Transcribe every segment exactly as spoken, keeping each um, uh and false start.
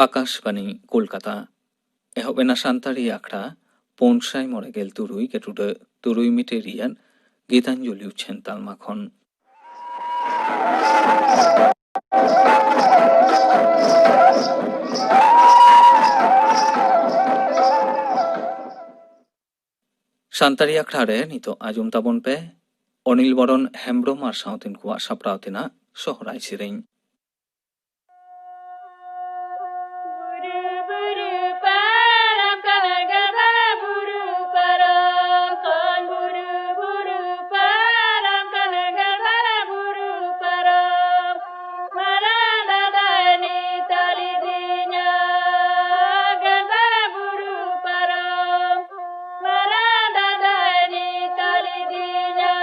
ᱟᱠᱟᱥᱵᱟᱱᱤ ᱠᱳᱞᱠᱟᱛᱟ᱾ ᱮᱦᱚᱵ ᱮᱱᱟ ᱥᱟᱱᱛᱟᱲᱤ ᱟᱠᱷᱲᱟ ᱯᱩᱱ ᱥᱟᱭ ᱢᱚᱬᱮ ᱜᱮᱞ ᱛᱩᱨᱩᱭ ᱜᱮᱴᱩᱰᱟᱹ ᱛᱩᱨᱩᱭ ᱢᱤᱴᱟᱨ ᱨᱮᱭᱟᱜ ᱜᱤᱛᱟᱧᱡᱚᱞᱤ ᱩᱪᱷᱟᱹᱱ ᱛᱟᱞᱢᱟ ᱠᱷᱚᱱ᱾ ᱥᱟᱱᱛᱟᱲᱤ ᱟᱠᱷᱲᱟ ᱨᱮ ᱱᱤᱛᱚᱜ ᱟᱸᱡᱚᱢ ᱛᱟᱵᱚᱱ ᱯᱮ ᱚᱱᱤᱞ ᱵᱚᱨᱚᱱ ᱦᱮᱢᱵᱽᱨᱚᱢ ᱟᱨ ᱥᱟᱶᱛᱮᱱ ᱠᱚᱣᱟᱜ ᱥᱟᱯᱲᱟᱣ ᱛᱮᱱᱟᱜ ᱥᱚᱦᱨᱟᱭ ᱥᱮᱨᱮᱧ᱾ ᱵᱩᱨᱩ ᱵᱩᱨᱩ ᱯᱟᱨᱚᱢ ᱠᱟᱱᱟ ᱜᱟᱰᱟ ᱵᱩᱨᱩ ᱯᱟᱨᱚᱢ, ᱠᱷᱚᱱ ᱵᱩᱨᱩ ᱵᱩᱨᱩ ᱯᱟᱨᱚᱢ ᱠᱟᱱᱟ ᱜᱟᱰᱟ ᱵᱩᱨᱩ ᱯᱟᱨᱚᱢ᱾ ᱢᱟᱨᱟᱝ ᱫᱟᱫᱟᱭ ᱱᱤᱛ ᱞᱤᱫᱤᱧᱟ ᱜᱟᱰᱟ ᱵᱩᱨᱩ ᱯᱟᱨᱚᱢ᱾ ᱢᱟᱨᱟᱝ ᱫᱟᱫᱟᱭ ᱱᱤᱛ ᱞᱤᱫᱤᱧᱟ᱾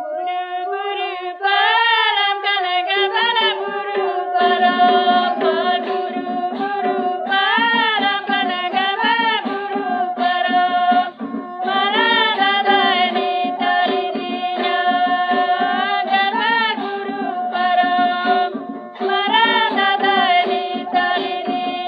ᱵᱩᱨᱩ ᱵᱩᱨᱩ ᱯᱟᱨᱚᱢ ᱠᱟᱱᱟ ᱜᱟᱵᱟᱱᱟ ᱵᱩᱨᱩ ᱯᱟᱨᱚᱢ, ᱵᱩᱨᱩ ᱵᱩᱨᱩ ᱯᱟᱨᱚᱢ ᱠᱟᱱᱟ ᱜᱟᱵᱟᱱᱟ ᱵᱩᱨᱩ ᱯᱟᱨᱚᱢ᱾ ᱢᱟᱨᱟᱝ ᱫᱟᱫᱟᱭ ᱱᱤᱛ ᱞᱤᱫᱤᱧᱟ ᱜᱟᱰᱟ ᱵᱩᱨᱩ ᱯᱟᱨᱚᱢ᱾ ᱢᱟᱨᱟᱝ ᱫᱟᱫᱟᱭ ᱱᱤᱛ ᱞᱤᱫᱤᱧᱟ᱾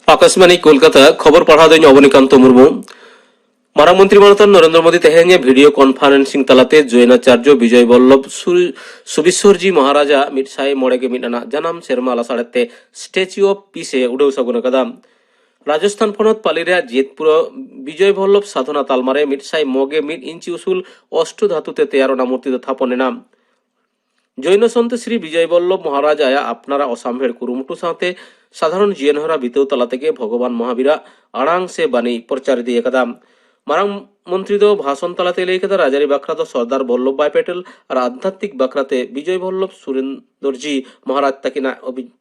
ᱟᱠᱟᱥᱵᱟᱱᱤ ᱠᱳᱞᱠᱟᱛᱟ, ᱠᱷᱚᱵᱚᱨ ᱯᱟᱲᱦᱟᱣ ᱫᱚᱧ ᱚᱵᱚᱱᱤᱠᱟᱱᱛᱚ ᱢᱩᱨᱢᱩ᱾ ᱢᱟᱨᱟᱝ ᱢᱚᱱᱛᱨᱤ ᱢᱟᱱᱚᱛᱟᱱ ᱱᱚᱨᱮᱱᱫᱨᱚ ᱢᱳᱫᱤ ᱛᱮᱦᱮᱧ video conferencing ᱛᱟᱞᱟᱛᱮ ᱡᱚᱭᱱᱟᱪᱟᱨᱡᱚ ᱵᱤᱡᱚᱭ ᱵᱚᱞᱞᱚᱵᱷ ᱥᱩ-, ᱥᱩᱵᱤᱥᱥᱚᱨᱡᱤ ᱢᱚᱦᱟᱨᱟᱡᱟᱜ ᱢᱤᱫ ᱥᱟᱭ ᱢᱚᱬᱮ ᱜᱮ ᱢᱤᱫ ᱟᱱᱟᱜ ᱡᱟᱱᱟᱢ ᱥᱮᱨᱢᱟ ᱞᱟᱥᱟᱲᱦᱮᱫ ᱛᱮ Statue of Peace ᱮ ᱩᱰᱟᱹᱣ ᱥᱟᱹᱜᱩᱱ ᱟᱠᱟᱫᱟ᱾ ᱨᱟᱡᱚᱥᱛᱷᱟᱱ ᱯᱚᱱᱚᱛ ᱯᱟᱞᱤ ᱨᱮᱭᱟᱜ ᱡᱮᱛᱯᱩᱨ ᱵᱤᱡᱚᱭ ᱵᱚᱞᱞᱚᱵᱷ ᱥᱟᱫᱷᱚᱱᱟ ᱛᱟᱞᱢᱟ ᱨᱮ ᱢᱤᱫ ᱥᱟᱭ ᱢᱚᱬᱮ ᱜᱮ ᱢᱤᱫ ᱤᱧᱪᱤ ᱩᱥᱩᱞ ᱚᱥᱴᱚ ᱫᱷᱟᱛᱩ ᱛᱮ ᱛᱮᱭᱟᱨ ᱚᱱᱟ ᱢᱩᱨᱛᱤ ᱫᱚ ᱛᱷᱟᱯᱚᱱ ᱮᱱᱟ᱾ ᱡᱚᱭᱱᱚ ᱥᱚᱱᱛ ᱥᱨᱤ ᱵᱤᱡᱚᱭ ᱵᱚᱞᱞᱚᱵᱷ ᱢᱚᱦᱟᱨᱟᱡᱽ ᱟᱭᱟᱜ ᱟᱯᱱᱟᱨᱟᱜ ᱚᱥᱟᱢᱵᱷᱮᱲ ᱠᱩᱨᱩᱢᱩᱴᱩ ᱥᱟᱶᱛᱮ ᱥᱟᱫᱷᱟᱨᱚᱱ ᱡᱤᱭᱚᱱ ᱦᱚᱨᱟ ᱵᱤᱛᱟᱹᱣ ᱛᱟᱞᱟ ᱛᱮᱜᱮ ᱵᱷᱚᱜᱚᱵᱟᱱ ᱢᱚᱦᱟᱵᱤᱨᱟᱜ ᱟᱲᱟᱝ ᱥᱮ ᱵᱟᱱᱤ ᱯᱨᱚᱪᱟᱨ ᱤᱫᱤ ᱟᱠᱟᱫᱟ᱾ ᱢᱟᱨᱟᱝ ᱢᱚᱱᱛᱨᱤ ᱫᱚ ᱵᱷᱟᱥᱚᱱ ᱛᱟᱞᱟᱛᱮ ᱞᱟᱹᱭ ᱠᱮᱫᱟ, ᱨᱟᱡᱽᱟᱹᱨᱤ ᱵᱟᱠᱷᱨᱟ ᱫᱚ ᱥᱚᱨᱫᱟᱨ ᱵᱚᱞᱞᱚᱵᱷ ᱵᱷᱟᱭ ᱯᱮᱴᱮᱞ ᱟᱨ ᱟᱫᱷᱭᱟᱛᱢᱤᱠ ᱵᱟᱠᱷᱨᱟᱛᱮ ᱵᱤᱡᱚᱭ ᱵᱚᱞᱞᱚᱵᱷ ᱥᱩᱨᱮᱱᱫᱚᱨᱡᱤ ᱢᱚᱦᱟᱨᱟᱡᱽ ᱛᱟᱹᱠᱤᱱᱟᱜ ᱚᱵᱷᱤ-,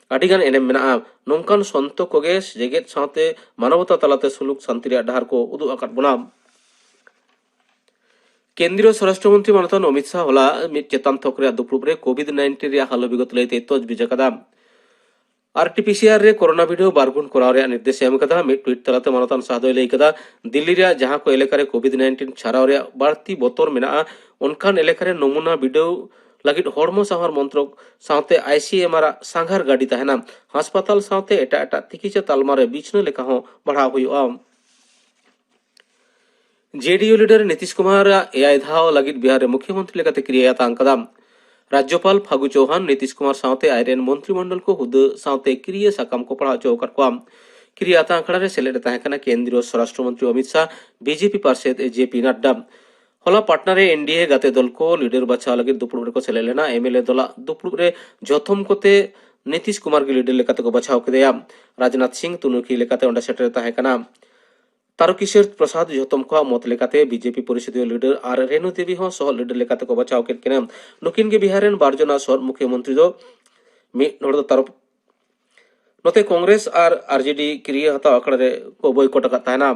ᱟᱹᱰᱤᱜᱟᱱ ᱮᱱᱮᱢ ᱢᱮᱱᱟᱜᱼᱟ᱾ ᱱᱚᱝᱠᱟᱱ ᱥᱚᱱᱛᱚ ᱠᱚᱜᱮ ᱡᱮᱜᱮᱛ ᱥᱟᱶᱛᱮ ᱢᱟᱱᱚᱵᱚᱛᱟ ᱛᱟᱞᱟᱛᱮ ᱥᱩᱞᱩᱠ ᱥᱟᱱᱛᱤ ᱨᱮᱭᱟᱜ ᱰᱟᱦᱟᱨ ᱠᱚ ᱩᱫᱩᱜ ᱟᱠᱟᱫ ᱵᱚᱱᱟ᱾ ᱠᱮᱱᱫᱨᱤᱭᱚ ᱥᱚᱨᱟᱥᱴᱨᱚ ᱢᱚᱱᱛᱨᱤ ᱢᱟᱱᱚᱛᱟᱱ ᱚᱢᱤᱛ ᱥᱟᱦ ᱦᱚᱞᱟ ᱢᱤᱫ ᱪᱮᱛᱟᱱ ᱛᱷᱚᱠ ᱨᱮᱭᱟᱜ ᱫᱩᱯᱲᱩᱵ ᱨᱮ COVID nineteen ᱨᱮᱭᱟᱜ ᱦᱟᱞᱚ ᱵᱤᱜᱚᱛ ᱞᱟᱹᱭᱛᱮ ᱛᱚᱡᱵᱤᱡ ᱟᱠᱟᱫᱟ᱾ RT-PCR ᱨᱮ ᱠᱳᱨᱳᱱᱟ ᱵᱤᱰᱟᱹᱣ ᱵᱟᱨ ᱜᱩᱱ ᱠᱚᱨᱟᱣ ᱨᱮᱭᱟᱜ ᱱᱤᱨᱫᱮᱥ ᱮ ᱮᱢ ᱟᱠᱟᱫᱟ᱾ ᱢᱤᱫ tweet ᱛᱟᱞᱟᱛᱮ ᱢᱟᱱᱚᱛᱟᱱ ᱥᱟᱦ ᱫᱚᱭ ᱞᱟᱹᱭ ᱠᱮᱫᱟ, ᱫᱤᱞᱞᱤ ᱨᱮᱭᱟᱜ ᱡᱟᱦᱟᱸ ᱠᱚ ᱮᱞᱟᱠᱟ ᱨᱮ COVID nineteen ᱪᱷᱟᱨᱟᱣ ᱨᱮᱭᱟᱜ ᱵᱟᱹᱲᱛᱤ ᱵᱚᱛᱚᱨ ᱢᱮᱱᱟᱜᱼᱟ, ᱚᱱᱠᱟᱱ ᱮᱞᱟᱠᱟ ᱨᱮ ᱱᱚᱢᱩᱱᱟ ᱵᱤᱰᱟᱹᱣ ᱞᱟᱹᱜᱤᱫ ᱦᱚᱲᱢᱚ ᱥᱟᱶᱟᱨ ᱢᱚᱱᱛᱨᱚᱠ ᱥᱟᱶᱛᱮ ICMR ᱟᱜ ᱥᱟᱸᱜᱷᱟᱨ ᱜᱟᱹᱰᱤ ᱛᱟᱦᱮᱱᱟ᱾ ᱦᱟᱥᱯᱟᱛᱟᱞ ᱥᱟᱶᱛᱮ ᱮᱴᱟᱜ ᱮᱴᱟᱜ ᱛᱤᱠᱤᱪᱷᱟ ᱛᱟᱞᱢᱟ ᱨᱮ ᱵᱤᱪᱷᱱᱟᱹ ᱞᱮᱠᱟ ᱦᱚᱸ ᱵᱟᱲᱦᱟᱣ ᱦᱩᱭᱩᱜᱼᱟ᱾ JDU leader ᱱᱤᱛᱤᱥ ᱠᱩᱢᱟᱨ ᱟᱜ ᱮᱭᱟᱭ ᱫᱷᱟᱣ ᱞᱟᱹᱜᱤᱫ ᱵᱤᱦᱟᱨ ᱨᱮ ᱢᱩᱠᱷᱭᱚᱢᱚᱱᱛᱨᱤ ᱞᱮᱠᱟᱛᱮ ᱠᱤᱨᱤᱭᱟᱹ ᱟᱛᱟᱝ ᱠᱟᱫᱟ᱾ ᱨᱟᱡᱽᱡᱚᱯᱟᱞ ᱯᱷᱟᱜᱩ ᱪᱳᱣᱦᱟᱱ ᱱᱤᱛᱤᱥ ᱠᱩᱢᱟᱨ ᱥᱟᱶᱛᱮ ᱟᱡᱨᱮᱱ ᱢᱚᱱᱛᱨᱤ ᱢᱚᱱᱰᱚᱞ ᱠᱚ ᱦᱩᱫᱟᱹ ᱥᱟᱶᱛᱮ ᱠᱤᱨᱤᱭᱟᱹ ᱥᱟᱠᱟᱢ ᱠᱚ ᱯᱟᱲᱦᱟᱣ ᱦᱚᱪᱚ ᱟᱠᱟᱫ ᱠᱚᱣᱟ᱾ ᱠᱤᱨᱤᱭᱟᱹ ᱟᱛᱟᱝ ᱟᱠᱷᱲᱟ ᱨᱮ ᱥᱮᱞᱮᱫ ᱮ ᱛᱟᱦᱮᱸ ᱠᱟᱱᱟ ᱠᱮᱱᱫᱨᱤᱭᱚ ᱥᱚᱨᱟᱥᱴᱨᱚ ᱢᱚᱱᱛᱨᱤ ᱚᱢᱤᱛ ᱥᱟᱦ, BJP ᱯᱟᱨᱥᱮᱛ JP ᱱᱟᱰᱰᱟ᱾ ᱦᱚᱞᱟ ᱯᱟᱴᱱᱟ ᱨᱮ NDA ᱜᱟᱛᱮ ᱫᱚᱞ ᱠᱚ leader ᱵᱟᱪᱷᱟᱣ ᱞᱟᱹᱜᱤᱫ ᱫᱩᱯᱲᱩᱵ ᱨᱮᱠᱚ ᱥᱮᱞᱮᱫ ᱞᱮᱱᱟ᱾ MLA ᱫᱚᱞᱟᱜ ᱫᱩᱯᱲᱩᱵ ᱨᱮ ᱡᱚᱛᱚᱢ ᱠᱚᱛᱮ ᱱᱤᱛᱤᱥ ᱠᱩᱢᱟᱨ ᱜᱮ leader ᱞᱮᱠᱟᱛᱮ ᱠᱚ ᱵᱟᱪᱷᱟᱣ ᱠᱮᱫᱮᱭᱟ᱾ ᱨᱟᱡᱽᱱᱟᱛᱷ ᱥᱤᱝ ᱛᱩᱱᱩᱠᱷᱤ ᱞᱮᱠᱟᱛᱮ ᱚᱸᱰᱮ ᱥᱮᱴᱮᱨ ᱛᱟᱦᱮᱸ ᱠᱟᱱᱟ᱾ ᱛᱟᱨᱠᱤᱥᱳᱨ ᱯᱨᱚᱥᱟᱫᱽ ᱡᱚᱛᱚᱢ ᱠᱚᱣᱟᱜ ᱢᱚᱛ ᱞᱮᱠᱟᱛᱮ BJP ᱯᱚᱨᱤᱥᱚᱫᱤᱭᱚ leader ᱟᱨ ᱨᱮᱱᱩ ᱫᱮᱵᱤ ᱦᱚᱸ ᱥᱚᱦᱚᱫ leader ᱞᱮᱠᱟᱛᱮ ᱠᱚ ᱵᱟᱪᱷᱟᱣ ᱠᱮᱫ ᱠᱤᱱᱟ᱾ ᱱᱩᱠᱤᱱ ᱜᱮ ᱵᱤᱦᱟᱨ ᱨᱮᱱ ᱵᱟᱨ ᱡᱚᱱᱟ ᱥᱚᱦᱚᱫ ᱢᱩᱠᱷᱭᱚᱢᱚᱱᱛᱨᱤ ᱫᱚ ᱢᱤᱫ ᱦᱚᱲ ᱫᱚ ᱛᱟᱨᱚ-, ᱱᱚᱛᱮ ᱠᱚᱝᱜᱨᱮᱥ ᱟᱨ RJD ᱠᱤᱨᱤᱭᱟᱹ ᱦᱟᱛᱟᱣ ᱟᱠᱷᱲᱟ ᱨᱮ ᱠᱚ boycott ᱟᱠᱟᱫ ᱛᱟᱦᱮᱱᱟ᱾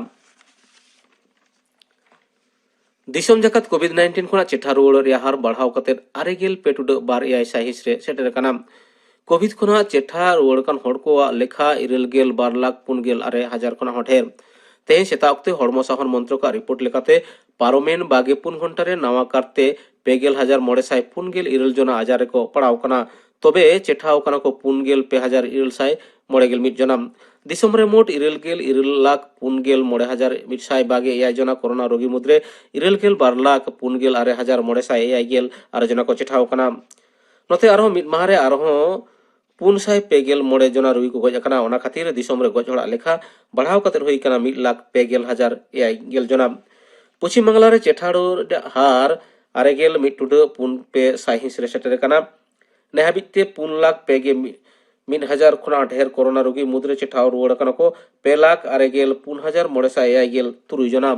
ᱫᱤᱥᱚᱢ ᱡᱟᱠᱟᱛ COVID nineteen ᱠᱷᱚᱱᱟᱜ ᱪᱮᱴᱷᱟ ᱨᱩᱣᱟᱹᱲᱚᱜ ᱨᱮᱭᱟᱜ ᱦᱟᱨ ᱵᱟᱲᱦᱟᱣ ᱠᱟᱛᱮ ᱟᱨᱮ ᱜᱮᱞ ᱯᱮ ᱴᱩᱰᱟᱹᱜ ᱵᱟᱨ ᱮᱭᱟᱭ ᱥᱟᱭᱦᱤᱸᱥ ᱨᱮ ᱥᱮᱴᱮᱨ ᱟᱠᱟᱱᱟ᱾ COVID ᱠᱷᱚᱱᱟᱜ ᱪᱮᱴᱷᱟ ᱨᱩᱣᱟᱹᱲ ᱠᱟᱱ ᱦᱚᱲ ᱠᱚᱣᱟᱜ ᱞᱮᱠᱷᱟ ᱤᱨᱟᱹᱞ ᱜᱮᱞ ᱵᱟᱨ ᱞᱟᱠᱷ ᱯᱩᱱ ᱜᱮᱞ ᱟᱨᱮ ᱦᱟᱡᱟᱨ ᱠᱷᱚᱱᱟᱜ ᱦᱚᱸ ᱰᱷᱮᱨ᱾ ᱛᱮᱦᱮᱧ ᱥᱮᱛᱟᱜ ᱚᱠᱛᱮ ᱦᱚᱲᱢᱚ ᱥᱟᱶᱟᱨ ᱢᱚᱱᱛᱨᱚᱠ ᱟᱜ report ᱞᱮᱠᱟᱛᱮ ᱯᱟᱨᱚᱢᱮᱱ ᱵᱟᱜᱮ ᱯᱩᱱ ᱜᱷᱚᱱᱴᱟ ᱨᱮ ᱱᱟᱣᱟ ᱠᱟᱨᱛᱮ ᱯᱮ ᱜᱮᱞ ᱦᱟᱡᱟᱨ ᱢᱚᱬᱮ ᱥᱟᱭ ᱯᱩᱱ ᱜᱮᱞ ᱤᱨᱟᱹᱞ ᱡᱚᱱᱟ ᱟᱡᱟᱨ ᱨᱮᱠᱚ ᱯᱟᱲᱟᱣ ᱠᱟᱱᱟ᱾ ᱛᱚᱵᱮ ᱪᱮᱴᱷᱟᱣ ᱠᱟᱱᱟ ᱠᱚ ᱯᱩᱱ ᱜᱮᱞ ᱯᱮ ᱦᱟᱡᱟᱨ ᱤᱨᱟᱹᱞ ᱥᱟᱭ ᱢᱚᱬᱮ ᱜᱮᱞ ᱢᱤᱫ ᱡᱚᱱᱟ᱾ ᱫᱤᱥᱚᱢ ᱨᱮ ᱢᱳᱴ ᱤᱨᱟᱹᱞ ᱜᱮᱞ ᱤᱨᱟᱹᱞ ᱞᱟᱠᱷ ᱯᱩᱱ ᱜᱮᱞ ᱢᱚᱬᱮ ᱦᱟᱡᱟᱨ ᱢᱤᱫ ᱥᱟᱭ ᱵᱟᱜᱮ ᱮᱭᱟᱭ ᱡᱚᱱᱟ ᱠᱳᱨᱳᱱᱟ ᱨᱳᱜᱤ ᱢᱩᱫᱽᱨᱮ ᱤᱨᱟᱹᱞ ᱜᱮᱞ ᱵᱟᱨ ᱞᱟᱠᱷ ᱯᱩᱱ ᱜᱮᱞ ᱟᱨᱮ ᱦᱟᱡᱟᱨ ᱢᱚᱬᱮ ᱥᱟᱭ ᱮᱭᱟᱭ ᱜᱮᱞ ᱟᱨᱮ ᱡᱚᱱᱟ ᱠᱚ ᱪᱮᱴᱷᱟᱣ ᱟᱠᱟᱱᱟ᱾ ᱱᱚᱛᱮ ᱟᱨᱦᱚᱸ ᱢᱤᱫ ᱢᱟᱦᱟ ᱨᱮ ᱟᱨᱦᱚᱸ ᱯᱩᱱ ᱥᱟᱭ ᱯᱮ ᱜᱮᱞ ᱢᱚᱬᱮ ᱡᱚᱱᱟ ᱨᱩᱜᱤ ᱠᱚ ᱜᱚᱡ ᱟᱠᱟᱱᱟ᱾ ᱚᱱᱟ ᱠᱷᱟᱹᱛᱤᱨ ᱫᱤᱥᱚᱢ ᱨᱮ ᱜᱚᱡ ᱦᱚᱲᱟᱜ ᱞᱮᱠᱷᱟ ᱵᱟᱲᱦᱟᱣ ᱠᱟᱛᱮ ᱦᱩᱭ ᱟᱠᱟᱱᱟ ᱢᱤᱫ ᱞᱟᱠᱷ ᱯᱮ ᱜᱮᱞ ᱦᱟᱡᱟᱨ ᱮᱭᱟᱭ ᱜᱮᱞ ᱡᱚᱱᱟ᱾ ᱯᱚᱪᱷᱤᱢ ᱵᱟᱝᱞᱟ ᱨᱮ ᱪᱮᱴᱷᱟ ᱨᱩᱣᱟᱹᱲ ᱦᱟᱨ ᱟᱨᱮ ᱜᱮᱞ ᱢᱤᱫ ᱴᱩᱰᱟᱹᱜ ᱯᱩᱱ ᱯᱮ ᱥᱟᱭᱦᱤᱸᱥ ᱨᱮ ᱥᱮᱴᱮᱨ ᱟᱠᱟᱱᱟ᱾ ᱱᱮ ᱦᱟᱹᱵᱤᱡ ᱛᱮ ᱯᱩᱱ ᱞᱟᱠᱷ ᱯᱮ ᱜᱮ ᱢᱤᱫ ᱦᱟᱡᱟᱨ ᱠᱷᱚᱱᱟᱜ ᱰᱷᱮᱨ ᱠᱳᱨᱳᱱᱟ ᱨᱳᱜᱤ ᱢᱩᱫᱽᱨᱮ ᱪᱮᱴᱷᱟᱣ ᱨᱩᱣᱟᱹᱲ ᱟᱠᱟᱱᱟ ᱠᱚ ᱯᱮ ᱞᱟᱠᱷ ᱟᱨᱮ ᱜᱮᱞ ᱯᱩᱱ ᱦᱟᱡᱟᱨ ᱢᱚᱬᱮ ᱥᱟᱭ ᱮᱭᱟᱭ ᱜᱮᱞ ᱛᱩᱨᱩᱭ ᱡᱚᱱᱟ᱾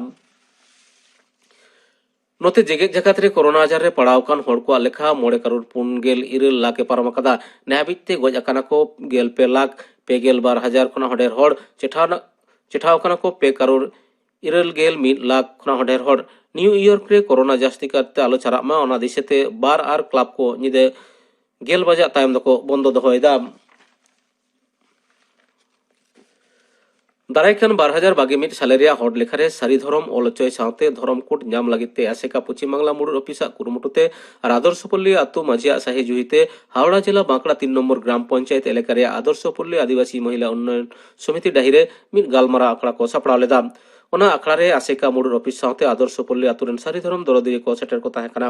ᱱᱚᱛᱮ ᱡᱮᱜᱮᱛ ᱡᱟᱠᱟᱛ ᱨᱮ ᱠᱳᱨᱳᱱᱟ ᱟᱡᱟᱨ ᱨᱮ ᱯᱟᱲᱟᱣ ᱟᱠᱟᱱ ᱦᱚᱲ ᱠᱚᱣᱟᱜ ᱞᱮᱠᱷᱟ ᱢᱚᱬᱮ ᱠᱟᱨᱳᱲ ᱯᱩᱱ ᱜᱮᱞ ᱤᱨᱟᱹᱞ ᱞᱟᱠᱷ ᱮ ᱯᱟᱨᱚᱢ ᱟᱠᱟᱫᱟ᱾ ᱱᱮ ᱦᱟᱹᱵᱤᱡ ᱛᱮ ᱜᱚᱡ ᱟᱠᱟᱱᱟ ᱠᱚ ᱜᱮᱞ ᱯᱮ ᱞᱟᱠᱷ ᱯᱮ ᱜᱮᱞ ᱵᱟᱨ ᱦᱟᱡᱟᱨ ᱠᱷᱚᱱᱟᱜ ᱦᱚᱸ ᱰᱷᱮᱨ ᱦᱚᱲ᱾ ᱪᱮᱴᱷᱟᱣ ᱱᱟ-, ᱪᱮᱴᱷᱟᱣ ᱟᱠᱟᱱᱟ ᱠᱚ ᱯᱮ ᱠᱟᱨᱳᱲ ᱤᱨᱟᱹᱞ ᱜᱮᱞ ᱢᱤᱫ ᱞᱟᱠᱷ ᱠᱷᱚᱱᱟᱜ ᱦᱚᱸ ᱰᱷᱮᱨ ᱦᱚᱲ᱾ ᱱᱤᱭᱩ ᱤᱭᱚᱨᱠ ᱨᱮ ᱠᱳᱨᱳᱱᱟ ᱡᱟᱹᱥᱛᱤ ᱠᱟᱨᱛᱮ ᱟᱞᱚ ᱪᱷᱟᱨᱟᱜ ᱢᱟ, ᱚᱱᱟ ᱫᱤᱥᱟᱹᱛᱮ ᱵᱟᱨ ᱟᱨ ᱠᱞᱟᱵᱽ ᱠᱚ ᱧᱤᱫᱟᱹ ᱜᱮᱞ ᱵᱟᱡᱟᱜ ᱛᱟᱭᱚᱢ ᱫᱚᱠᱚ ᱵᱚᱱᱫᱚ ᱫᱚᱦᱚᱭᱮᱫᱟ᱾ ᱫᱟᱨᱟᱭ ᱠᱟᱱ ᱵᱟᱨ ᱦᱟᱡᱟᱨ ᱵᱟᱜᱮ ᱢᱤᱫ ᱥᱟᱞᱮ ᱨᱮᱭᱟᱜ ᱦᱚᱲ ᱞᱮᱠᱷᱟ ᱨᱮ ᱥᱟᱹᱨᱤ ᱫᱷᱚᱨᱚᱢ ᱚᱞ ᱦᱚᱪᱚᱭ ᱥᱟᱶᱛᱮ ᱫᱷᱚᱨᱚᱢ ᱠᱳᱰ ᱧᱟᱢ ᱞᱟᱹᱜᱤᱫ ᱛᱮ ᱟᱥᱮᱠᱟ ᱯᱚᱪᱷᱤᱢ ᱵᱟᱝᱞᱟ ᱢᱩᱲᱩᱫ ᱚᱯᱷᱤᱥᱟᱜ ᱠᱩᱨᱩᱢᱩᱴᱩ ᱛᱮ ᱟᱨ ᱟᱫᱚᱨᱥᱚᱯᱚᱞᱞᱤ ᱟᱹᱛᱩ ᱢᱟᱹᱡᱷᱤᱭᱟᱜ ᱥᱟᱹᱦᱤ ᱡᱩᱦᱤᱛᱮ ᱦᱟᱣᱲᱟ ᱡᱮᱞᱟ ᱵᱟᱸᱠᱲᱟ ᱛᱤᱱ ᱱᱚᱢᱵᱚᱨ ᱜᱨᱟᱢ ᱯᱚᱧᱪᱟᱭᱮᱛ ᱮᱞᱟᱠᱟ ᱨᱮᱭᱟᱜ ᱟᱫᱚᱨᱥᱚᱯᱚᱞᱞᱤ ᱟᱹᱫᱤᱵᱟᱹᱥᱤ ᱢᱚᱦᱤᱞᱟ ᱩᱱᱱᱚᱭᱚᱱ ᱥᱚᱢᱤᱛᱤ ᱰᱟᱹᱦᱤ ᱨᱮ ᱢᱤᱫ ᱜᱟᱞᱢᱟᱨᱟᱣ ᱟᱠᱷᱲᱟ ᱠᱚ ᱥᱟᱯᱲᱟᱣ ᱞᱮᱫᱟ᱾ ᱚᱱᱟ ᱟᱠᱷᱲᱟ ᱨᱮ ᱟᱥᱮᱠᱟ ᱢᱩᱲᱩᱫ ᱚᱯᱷᱤᱥ ᱥᱟᱶᱛᱮ ᱟᱫᱚᱨᱥᱚᱯᱚᱞᱞᱤ ᱟᱹᱛᱩ ᱨᱮᱱ ᱥᱟᱹᱨᱤ ᱫᱷᱚᱨᱚᱢ ᱫᱚᱨᱚᱫᱤᱭᱟᱹ ᱠᱚ ᱥᱮᱴᱮᱨ ᱠᱚ ᱛᱟᱦᱮᱸ ᱠᱟᱱᱟ᱾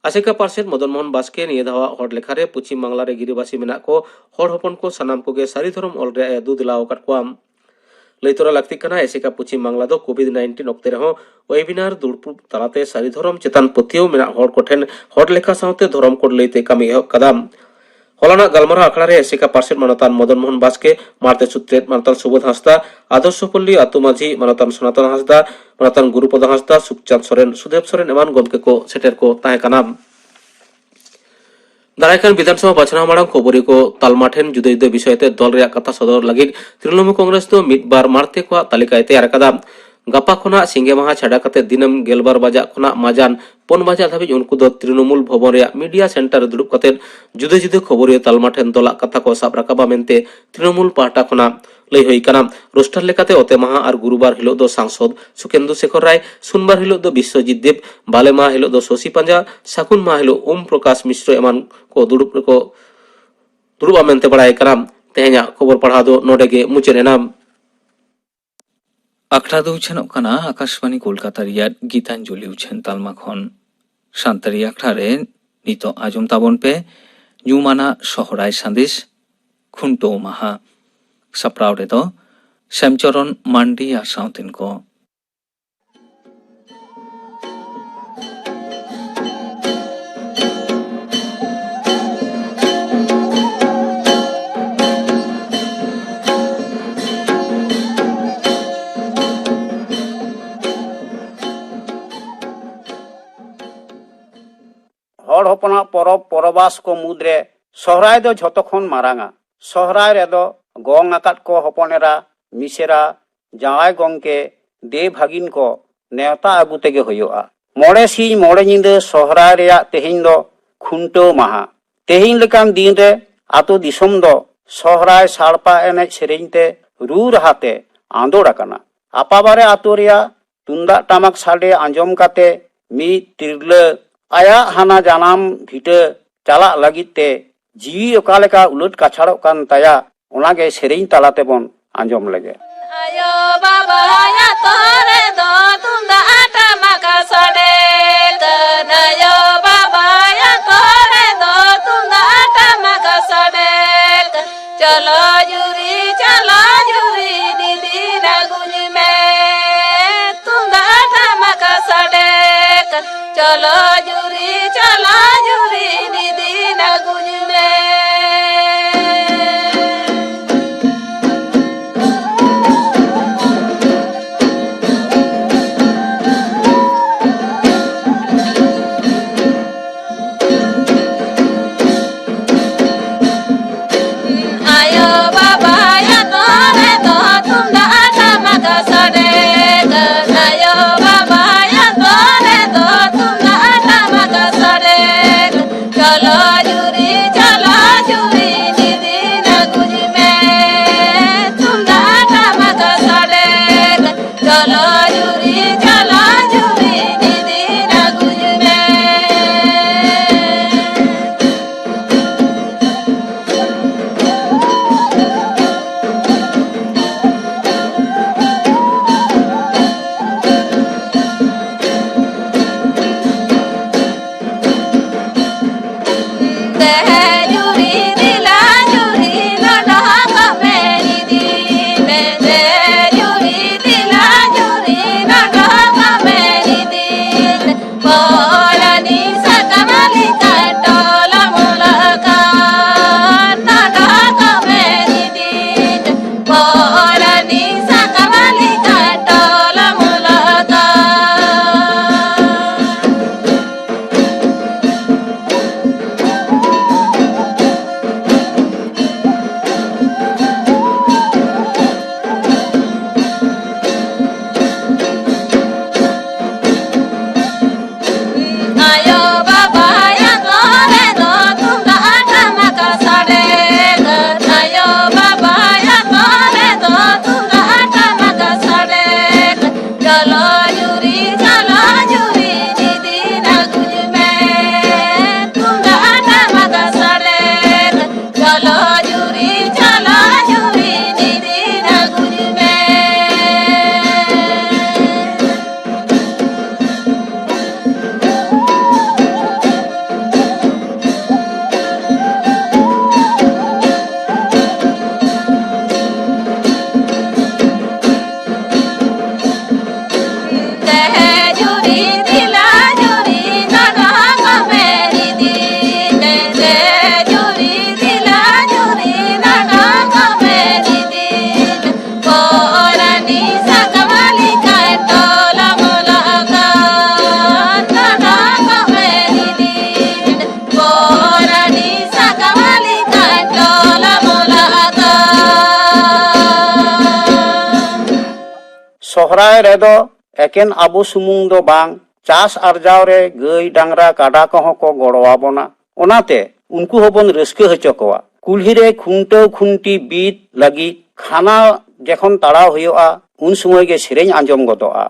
ᱟᱥᱮᱠᱟ ᱯᱟᱨᱥᱮᱛ ᱢᱚᱫᱚᱱ ᱢᱳᱦᱚᱱ ᱵᱟᱥᱠᱮ ᱱᱤᱭᱟᱹ ᱫᱷᱟᱣᱟᱜ ᱦᱚᱲ ᱞᱮᱠᱷᱟ ᱨᱮ ᱯᱚᱪᱷᱤᱢ ᱵᱟᱝᱞᱟ ᱨᱮ ᱜᱤᱨᱟᱹᱵᱟᱹᱥᱤ ᱢᱮᱱᱟᱜ ᱠᱚ ᱦᱚᱲ ᱦᱚᱯᱚᱱ ᱠᱚ ᱥᱟᱱᱟᱢ ᱠᱚᱜᱮ ᱥᱟᱹᱨᱤ ᱫᱷᱚᱨᱚᱢ ᱚᱞ ᱨᱮᱭᱟᱜ ᱮ ᱫᱩ ᱫᱮᱞᱟ ᱟᱠᱟᱫ ᱠᱚᱣᱟ᱾ ᱞᱟᱹᱭ ᱛᱚᱨᱟ ᱞᱟᱹᱠᱛᱤᱜ ᱠᱟᱱᱟ, ᱟᱥᱮᱠᱟ ᱯᱚᱪᱷᱤᱢ ᱵᱟᱝᱞᱟ ᱫᱚ ᱠᱳᱵᱷᱤᱰ ᱱᱟᱭᱤᱱᱴᱤᱱ ᱚᱠᱛᱮ ᱨᱮᱦᱚᱸ ᱣᱮᱵᱤᱱᱟᱨ ᱫᱩᱲᱩᱵ ᱛᱟᱞᱟᱛᱮ ᱥᱟᱹᱨᱤ ᱫᱷᱚᱨᱚᱢ ᱪᱮᱛᱟᱱ ᱯᱟᱹᱛᱭᱟᱹᱣ ᱢᱮᱱᱟᱜ ᱦᱚᱲ ᱠᱚᱴᱷᱮᱱ ᱦᱚᱲ ᱞᱮᱠᱷᱟ ᱥᱟᱶᱛᱮ ᱫᱷᱚᱨᱚᱢ ᱠᱳᱰ ᱞᱟᱹᱭᱛᱮ ᱠᱟᱹᱢᱤ ᱮᱦᱚᱵ ᱠᱟᱫᱟ᱾ ᱦᱚᱞᱟᱱᱟᱜ ᱜᱟᱞᱢᱟᱨᱟᱣ ᱟᱠᱷᱲᱟ ᱨᱮ ᱟᱥᱮᱠᱟ ᱯᱟᱨᱥᱮᱛ ᱢᱟᱱᱚᱛᱟᱱ ᱢᱚᱫᱚᱱ ᱢᱳᱦᱚᱱ ᱵᱟᱥᱠᱮ, ᱢᱟᱬᱛᱮ ᱥᱩᱛᱨᱮᱛ ᱢᱟᱱᱚᱛᱟᱱ ᱥᱩᱵᱳᱫᱷ ᱦᱟᱸᱥᱫᱟ, ᱟᱫᱚᱨᱥᱚᱯᱚᱞᱞᱤ ᱟᱹᱛᱩ ᱢᱟᱹᱡᱷᱤ ᱢᱟᱱᱚᱛᱟᱱ ᱥᱚᱱᱟᱛᱚᱱ ᱦᱟᱸᱥᱫᱟ, ᱢᱟᱱᱚᱛᱟᱱ ᱜᱩᱨᱩᱯᱚᱫᱚ ᱦᱟᱸᱥᱫᱟ, ᱥᱩᱠᱪᱟᱸᱫᱽ ᱥᱚᱨᱮᱱ, ᱥᱩᱫᱮᱵ ᱥᱚᱨᱮᱱ ᱮᱢᱟᱱ ᱜᱚᱢᱠᱮ ᱠᱚ ᱥᱮᱴᱮᱨ ᱠᱚ ᱛᱟᱦᱮᱸ ᱠᱟᱱᱟ᱾ ᱫᱟᱨᱟᱭ ᱠᱟᱱ ᱵᱤᱫᱷᱟᱱᱥᱚᱵᱷᱟ ᱵᱟᱪᱷᱱᱟᱣ ᱢᱟᱲᱟᱝ ᱠᱷᱚᱵᱚᱨᱤᱭᱟᱹ ᱠᱚ ᱛᱟᱞᱢᱟ ᱴᱷᱮᱱ ᱡᱩᱫᱟᱹ ᱡᱩᱫᱟᱹ ᱵᱤᱥᱚᱭ ᱛᱮ ᱫᱚᱞ ᱨᱮᱭᱟᱜ ᱠᱟᱛᱷᱟ ᱥᱚᱫᱚᱨ ᱞᱟᱹᱜᱤᱫ ᱛᱨᱤᱱᱚᱢᱩᱞ ᱠᱚᱝᱜᱨᱮᱥ ᱫᱚ ᱢᱤᱫ ᱵᱟᱨ ᱢᱟᱬᱛᱮ ᱠᱚᱣᱟᱜ ᱛᱟᱹᱞᱤᱠᱟᱭ ᱛᱮᱭᱟᱨ ᱟᱠᱟᱫᱟ᱾ ᱜᱟᱯᱟ ᱠᱷᱚᱱᱟᱜ ᱥᱤᱸᱜᱮ ᱢᱟᱦᱟ ᱪᱷᱟᱰᱟ ᱠᱟᱛᱮ ᱫᱤᱱᱟᱹᱢ ᱜᱮᱞᱵᱟᱨ ᱵᱟᱡᱟᱜ ᱠᱷᱚᱱᱟᱜ ᱢᱟᱡᱟᱱ ᱯᱩᱱ ᱵᱟᱡᱟᱜ ᱫᱷᱟᱹᱵᱤᱡ ᱩᱱᱠᱩ ᱫᱚ ᱛᱨᱤᱱᱚᱢᱩᱞ ᱵᱷᱚᱵᱚᱱ ᱨᱮᱭᱟᱜ ᱢᱤᱰᱤᱭᱟ ᱥᱮᱱᱴᱟᱨ ᱨᱮ ᱫᱩᱲᱩᱵ ᱠᱟᱛᱮ ᱡᱩᱫᱟᱹ ᱡᱩᱫᱟᱹ ᱠᱷᱚᱵᱚᱨᱤᱭᱟᱹ ᱛᱟᱞᱢᱟ ᱴᱷᱮᱱ ᱫᱚᱞᱟᱜ ᱠᱟᱛᱷᱟ ᱠᱚ ᱥᱟᱵ ᱨᱟᱠᱟᱵᱟ ᱢᱮᱱᱛᱮ ᱛᱨᱤᱱᱚᱢᱩᱞ ᱯᱟᱦᱴᱟ ᱠᱷᱚᱱᱟᱜ ᱞᱟᱹᱭ ᱦᱩᱭ ᱠᱟᱱᱟ᱾ ᱨᱳᱥᱴᱟᱨ ᱞᱮᱠᱟᱛᱮ ᱚᱛᱮ ᱢᱟᱦᱟ ᱟᱨ ᱜᱩᱨᱩᱵᱟᱨ ᱦᱤᱞᱳᱜ ᱫᱚ ᱥᱟᱝᱥᱚᱫᱽ ᱥᱩᱠᱮᱱᱫᱩ ᱥᱮᱠᱷᱚᱨ ᱨᱟᱭ, ᱥᱩᱱᱵᱟᱨ ᱦᱤᱞᱳᱜ ᱫᱚ ᱵᱤᱥᱥᱚᱡᱤᱛ ᱫᱮᱵᱽ, ᱵᱟᱞᱮ ᱢᱟᱦᱟ ᱦᱤᱞᱳᱜ ᱫᱚ ᱥᱚᱥᱤ ᱯᱟᱸᱡᱟ, ᱥᱟᱹᱜᱩᱱ ᱢᱟᱦᱟ ᱦᱤᱞᱳᱜ ᱳᱢ ᱯᱨᱚᱠᱟᱥ ᱢᱤᱥᱨᱚ ᱮᱢᱟᱱ ᱠᱚ ᱫᱩᱲᱩᱵ ᱨᱮᱠᱚ ᱫᱩᱲᱩᱵᱼᱟ ᱢᱮᱱᱛᱮ ᱵᱟᱲᱟᱭ ᱠᱟᱱᱟ᱾ ᱛᱮᱦᱮᱧᱟᱜ ᱠᱷᱚᱵᱚᱨ ᱯᱟᱲᱦᱟᱣ ᱫᱚ ᱱᱚᱰᱮ ᱜᱮ ᱢᱩᱪᱟᱹᱫ ᱮᱱᱟ᱾ ᱟᱠᱷᱲᱟ ᱫᱚ ᱩᱪᱷᱟᱹᱱᱚᱜ ᱠᱟᱱᱟ ᱟᱠᱟᱥᱵᱟᱱᱤ ᱠᱳᱞᱠᱟᱛᱟ ᱨᱮᱭᱟᱜ ᱜᱤᱛᱟᱧᱡᱚᱞᱤ ᱩᱪᱷᱟᱹᱱ ᱛᱟᱞᱢᱟ ᱠᱷᱚᱱ᱾ ᱥᱟᱱᱛᱟᱲᱤ ᱟᱠᱷᱲᱟ ᱨᱮ ᱱᱤᱛᱚᱜ ᱟᱸᱡᱚᱢ ᱛᱟᱵᱚᱱ ᱯᱮ ᱧᱩᱢᱟᱱᱟᱜ ᱥᱚᱦᱨᱟᱭ ᱥᱟᱸᱫᱮᱥ, ᱠᱷᱩᱱᱴᱟᱹᱣ ᱢᱟᱦᱟ᱾ ᱥᱟᱯᱲᱟᱣ ᱨᱮᱫᱚ ᱥᱮᱢᱪᱚᱨᱚᱱ ᱢᱟᱱᱰᱤ ᱟᱨ ᱥᱟᱶᱛᱮᱱ ᱠᱚ᱾ ᱦᱚᱲ ᱦᱚᱯᱚᱱᱟᱜ ᱯᱚᱨᱚᱵᱽ ᱯᱚᱨᱚᱵᱟᱥ ᱠᱚ ᱢᱩᱫᱽᱨᱮ ᱥᱚᱦᱨᱟᱭ ᱫᱚ ᱡᱷᱚᱛᱚ ᱠᱷᱚᱱ ᱢᱟᱨᱟᱝᱟ᱾ ᱥᱚᱦᱨᱟᱭ ᱨᱮᱫᱚ ᱜᱚᱝ ᱟᱠᱟᱫ ᱠᱚ ᱦᱚᱯᱚᱱ ᱮᱨᱟ, ᱢᱤᱥᱮᱨᱟ, ᱡᱟᱶᱟᱭ ᱜᱚᱝᱠᱮ, ᱫᱮ ᱵᱷᱟᱹᱜᱤᱱ ᱠᱚ ᱱᱮᱣᱛᱟ ᱟᱹᱜᱩ ᱛᱮᱜᱮ ᱦᱩᱭᱩᱜᱼᱟ᱾ ᱢᱚᱬᱮ ᱥᱤᱧ ᱢᱚᱬᱮ ᱧᱤᱫᱟᱹ ᱥᱚᱦᱨᱟᱭ ᱨᱮᱭᱟᱜ ᱛᱮᱦᱮᱧ ᱫᱚ ᱠᱷᱩᱱᱴᱟᱹᱣ ᱢᱟᱦᱟ᱾ ᱛᱮᱦᱮᱧ ᱞᱮᱠᱟᱱ ᱫᱤᱱ ᱨᱮ ᱟᱛᱳ ᱫᱤᱥᱚᱢ ᱫᱚ ᱥᱚᱦᱨᱟᱭ ᱥᱟᱲᱯᱟ ᱮᱱᱮᱡ ᱥᱮᱨᱮᱧ ᱛᱮ ᱨᱩ ᱨᱟᱦᱟ ᱛᱮ ᱟᱸᱫᱳᱲ ᱟᱠᱟᱱᱟ᱾ ᱟᱯᱟᱵᱟᱨᱮ ᱟᱛᱳ ᱨᱮᱭᱟᱜ ᱛᱩᱢᱫᱟᱜ ᱴᱟᱢᱟᱠ ᱥᱟᱰᱮ ᱟᱸᱡᱚᱢ ᱠᱟᱛᱮ ᱢᱤᱫ ᱛᱤᱨᱞᱟᱹ ᱟᱭᱟᱜ ᱦᱟᱱᱟ ᱡᱟᱱᱟᱢ ᱵᱷᱤᱴᱟᱹ ᱪᱟᱞᱟᱜ ᱞᱟᱹᱜᱤᱫ ᱛᱮ ᱡᱤᱣᱤ ᱚᱠᱟ ᱞᱮᱠᱟ ᱩᱞᱟᱹᱴ ᱠᱟᱪᱷᱟᱲᱚᱜ ᱠᱟᱱ ᱛᱟᱭᱟ, ᱚᱱᱟᱜᱮ ᱥᱮᱨᱮᱧ ᱛᱟᱞᱟ ᱛᱮᱵᱚᱱ ᱟᱸᱡᱚᱢ ᱞᱮᱜᱮ᱾ ᱟᱭᱳ ᱵᱟᱵᱟ ᱟᱛᱳ ᱨᱮᱫᱚ ᱛᱩᱢᱫᱟᱜ ᱴᱟᱢᱟᱠ ᱥᱟᱰᱮ ᱠᱟᱱ, ᱟᱭᱳ ᱵᱟᱵᱟ ᱟᱛᱳ ᱨᱮᱫᱚ ᱛᱩᱢᱫᱟᱜ ᱴᱟᱢᱟᱠ ᱥᱟᱰᱮ ᱠᱟᱱ᱾ ᱪᱚᱞᱚ ᱡᱩᱨᱤ, ᱪᱚᱞᱚ ᱡᱩᱨᱤ, ᱫᱤᱫᱤ ᱨᱟᱹᱜᱩᱡ ᱢᱮ᱾ ᱛᱩᱢᱫᱟᱜ ᱴᱟᱢᱟᱠ ᱥᱟᱰᱮ ᱠᱟᱱ᱾ ᱪᱚᱞᱚ ᱡᱩᱨᱤ, ᱪᱚᱞᱚ ᱡᱩᱨᱤ, ᱫᱤᱫᱤ ᱨᱟᱹᱜᱩᱡ ᱢᱮ᱾ ᱥᱚᱦᱨᱟᱭ ᱨᱮᱫᱚ ᱮᱠᱮᱱ ᱟᱵᱚ ᱥᱩᱢᱩᱝ ᱫᱚ ᱵᱟᱝ, ᱪᱟᱥ ᱟᱨᱡᱟᱣ ᱨᱮ ᱜᱟᱹᱭ, ᱰᱟᱝᱨᱟ, ᱠᱟᱰᱟ ᱠᱚᱦᱚᱸ ᱠᱚ ᱜᱚᱲᱚ ᱟᱵᱚᱱᱟ᱾ ᱚᱱᱟᱛᱮ ᱩᱱᱠᱩ ᱦᱚᱸᱵᱚᱱ ᱨᱟᱹᱥᱠᱟᱹ ᱦᱚᱪᱚ ᱠᱚᱣᱟ᱾ ᱠᱩᱞᱦᱤ ᱨᱮ ᱠᱷᱩᱱᱴᱟᱹᱣ ᱠᱷᱩᱱᱴᱤ ᱵᱤᱫ ᱞᱟᱹᱜᱤᱫ ᱠᱷᱟᱱᱟ ᱡᱚᱠᱷᱚᱱ ᱛᱟᱲᱟᱣ ᱦᱩᱭᱩᱜᱼᱟ, ᱩᱱ ᱥᱚᱢᱚᱭ ᱜᱮ ᱥᱮᱨᱮᱧ ᱟᱸᱡᱚᱢ ᱜᱚᱫᱚᱜᱼᱟ᱾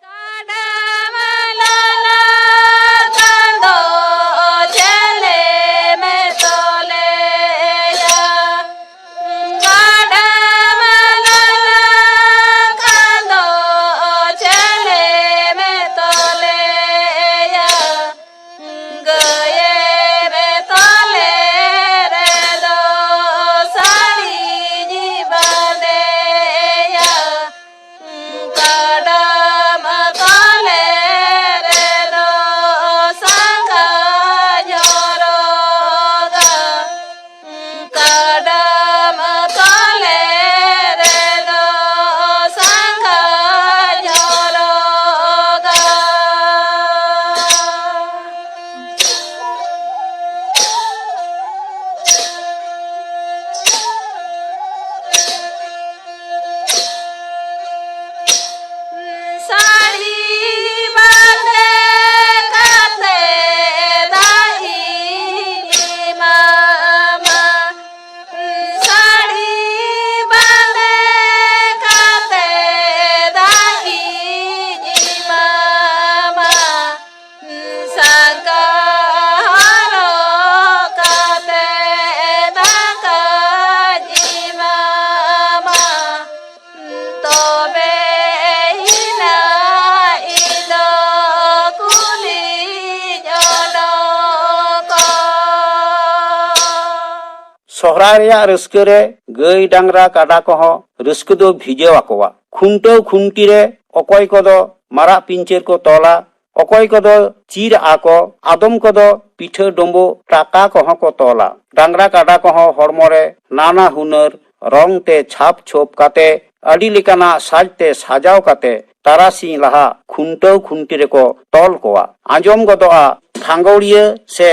ᱥᱚᱦᱨᱟᱭ ᱨᱮᱭᱟᱜ ᱨᱟᱹᱥᱠᱟᱹ ᱨᱮ ᱜᱟᱹᱭ, ᱰᱟᱝᱨᱟ, ᱠᱟᱰᱟ ᱠᱚᱦᱚᱸ ᱨᱟᱹᱥᱠᱟᱹ ᱫᱚ ᱵᱷᱤᱡᱟᱹᱣ ᱟᱠᱚᱣᱟ᱾ ᱠᱷᱩᱱᱴᱟᱹᱣ ᱠᱷᱩᱱᱴᱤ ᱨᱮ ᱚᱠᱚᱭ ᱠᱚᱫᱚ ᱢᱟᱨᱟᱜ ᱯᱤᱧᱪᱟᱹᱨ ᱠᱚ ᱛᱚᱞᱟ, ᱚᱠᱚᱭ ᱠᱚᱫᱚ ᱪᱤᱨ ᱟᱜᱼᱟ ᱠᱚ, ᱟᱫᱚᱢ ᱠᱚᱫᱚ ᱯᱤᱴᱷᱟᱹ ᱰᱩᱸᱵᱩᱜ ᱴᱟᱠᱟ ᱠᱚᱦᱚᱸ ᱠᱚ ᱛᱚᱞᱟ᱾ ᱰᱟᱝᱨᱟ ᱠᱟᱰᱟ ᱠᱚᱦᱚᱸ ᱦᱚᱲᱢᱚ ᱨᱮ ᱱᱟᱱᱟ ᱦᱩᱱᱟᱹᱨ ᱨᱚᱝ ᱛᱮ ᱪᱷᱟᱯ ᱪᱷᱳᱯ ᱠᱟᱛᱮ, ᱟᱹᱰᱤ ᱞᱮᱠᱟᱱᱟᱜ ᱥᱟᱡᱽ ᱛᱮ ᱥᱟᱡᱟᱣ ᱠᱟᱛᱮ ᱛᱟᱨᱟᱥᱤᱧ ᱞᱟᱦᱟ ᱠᱷᱩᱱᱴᱟᱹᱣ ᱠᱷᱩᱱᱴᱤ ᱨᱮᱠᱚ ᱛᱚᱞ ᱠᱚᱣᱟ᱾ ᱟᱸᱡᱚᱢ ᱜᱚᱫᱚᱜᱼᱟ ᱫᱷᱟᱸᱜᱚᱲᱤᱭᱟᱹ ᱥᱮ